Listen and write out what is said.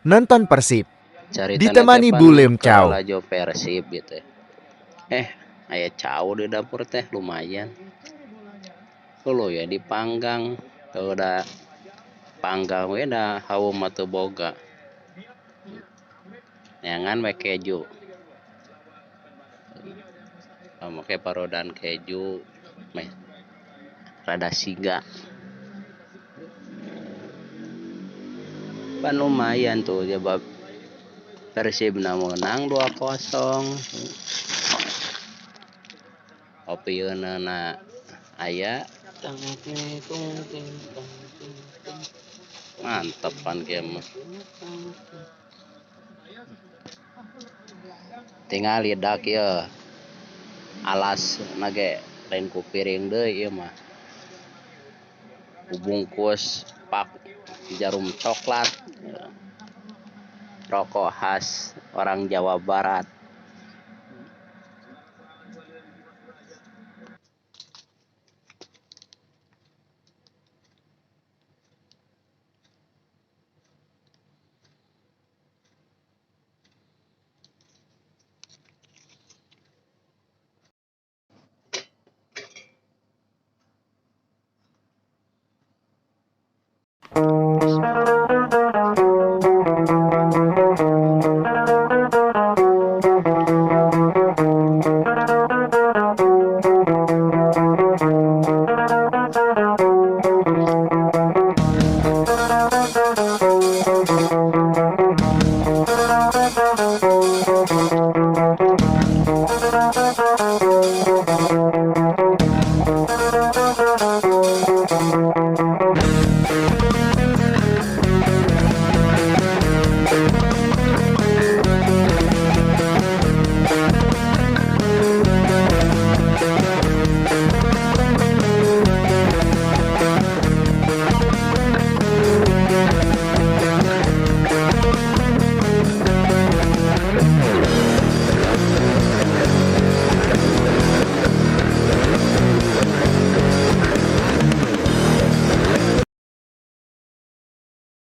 Nonton Persib. Caritana teh Ditemani pan Bu Lem keur Chow. lalajo Persib gitu. Aya cau di dapur teh lumayan. Hulu ya dipanggang, udah panggang we da hawu mah teu boga. Neangan we keju. Make parodan keju meh rada siga. Pan lumayan tuh jebab Persibna menang 2-0. Opieunana aya. Mantep pan kieu mah. Tingali dak ieu. Alas nage lain ku piring deui ieu mah. Bungkus pak jarum coklat. Rokok khas orang Jawa Barat.